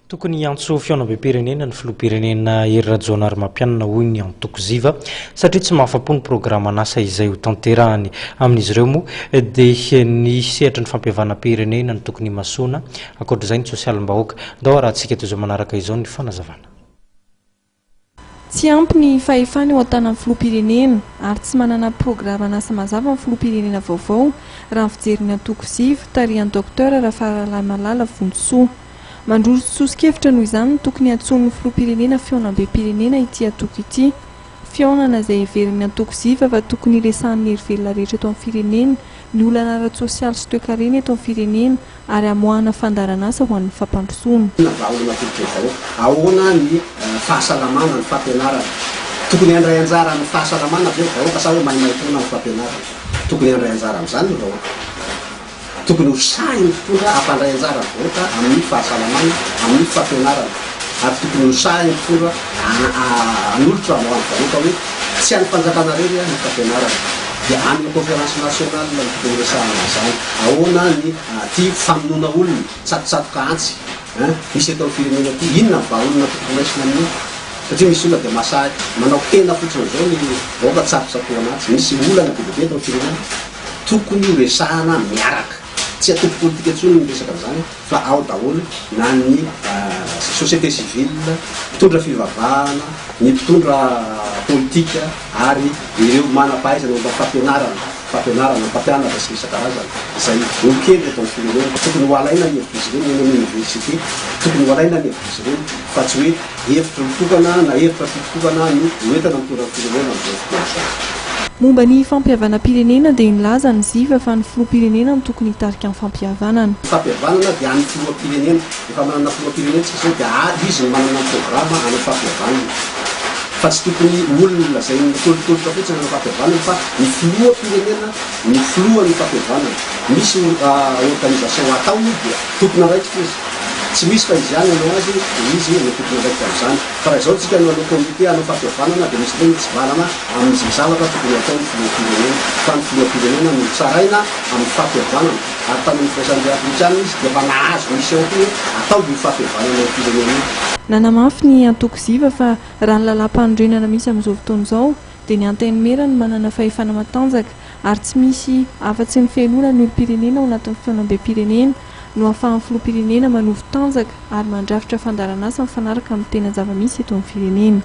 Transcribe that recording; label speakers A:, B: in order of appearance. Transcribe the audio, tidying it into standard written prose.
A: Tokony hiantso fihaonambem-pirenena ny filoham-pirenena Hery Rajaonarimampianina hoy ny antoko Ziva satria tsy mahafa-po ny programan'asa izay ho tanterahany. Amin'izy ireo moa dia ny sehatry ny fampihavanam-pirenena no tokony himasoana, ankoatra izay ny sosialim-bahoaka. Ndao harahantsika toy izao manaraka izao ny fanazavana.
B: Tsy ampy ny fahefana eo an-tanan'ny filoham-pirenena ary tsy manana programan'asa mazava ny filoham-pirenena vaovao raha ny fijerin'ny antoko Ziva, tarihan'ny Docteur Rafaralahimalala Vonjisoa. Mandroso soso-kevitra noho izany ny tokony hiantsoan'ny filoham-pirenena fihaonambem-pirenena ity antoko ity. Fihaonana izay heverin'ny antoko Ziva fa tokony hiresahan'ny hery velona rehetra eto amin'ny firenena ny olana ara-tsosialy sy toekarena eto amin'ny firenena ary hamoahana fandaharanasa ho an'ny fampandrosoana.
C: Inona ny vahaolana atolotry ny vahoaka? Ahoana ny fahasalamana, ny fampianarana? Tokony handray anjara amin'ny fahasalamana ve ny vahoaka sa hoe maimaimpoana ny fampianarana? Tokony handray anjara amin'izany ny vahoaka. Tokony ho sahy ny mpitondra hampandray anjara ny vahoaka amin'ny fahasalamana, amin'ny fampianarana. Ary tokony ho sahy ny mpitondra hanolotra ho an'ny vahoaka hoe tsy an'ny fanjakana irery ny fampianarana. Dia any amin'ny conférence nationale no tokony hiresahana an'izany. Ahoana ny ity famonoana olona, tsatotsatoka antsy hein, misy eto amin'ny firenena ity. Inona ny vahaolana tokony horaisina amin'io? Satria misy olona dia mahasahy manao tena fotsiny izao ny vahoaka tsatotsatohana antsy. Misy olana be dia be eto amin'ny firenena. Tokony ho resahana miaraka. Tsy antoko politika intsony ny miresaka an'izany fa ao daholo na ny société civile, mpitondra fivavahana, ny mpitondra politika ary ireo manam-pahaizana momba ny fampianarana, fampianarana, mpampianatra sy ny isan-karazany izay olon-kendry eto amin'ny firenena. Tokony ho alaina ny hevitr'izy ireny eny amin'ny université, tokony ho alaina ny hevitr'izy ireny fa tsy hoe Hevitra mitokana na hevitra fitokana no hoentina mitondra ny firenena amin'izao fotoana izao.
B: Momba ny fampihavanam-pirenena dia nilaza ny Ziva fa ny filoham-pirenena no tokony hitarika ny fampihavanana.
C: Ny fampihavanana dia an'ny filoham-pirenena. Efa manana filoham-pirenena isika izao dia izy no manana ny programa hanao fampihavanana. Fa tsy tokony olona izay mitolotolotra fotsiny hanao fampihavanana fa ny filoham-pirenena no filohan'ny fampihavanana. Misy organisation atao dia tompon'andraikitra izy. Tsy misy fa izy ihany hanao azy dia izy no tompon'andraikitra amin'izany. Fa raha izao tsika no hanao comité hanao fampihavanana dia misy indray ny tsy valana amin'izay zavatra tokony hataon'ny filoham-pirenena. Fa ny filoham-pirenena no tsaraina amin'ny fampihavanana ary tany amin'ny firaisan'ny Afrikana izy dia efa nahazo mission koa hoe ataovy io fampihavanana ny firenena io.
B: Nanamafy ny antoko Ziva fa raha ny lalàmpanorenana misy amin'izao fotoana izao dia ny Antenimiera no manana fahefana matanjaka ary tsy misy afa-tsy ny fihenoana ny olom-pirenena ao anatin'ny fihaonambem-pirenena no ahafahan'ny filoham-pirenena manovo tanjaka ary mandrafitra fandaharanasa mifanaraka amin'ny tena zava-misy eto amin'ny firenena.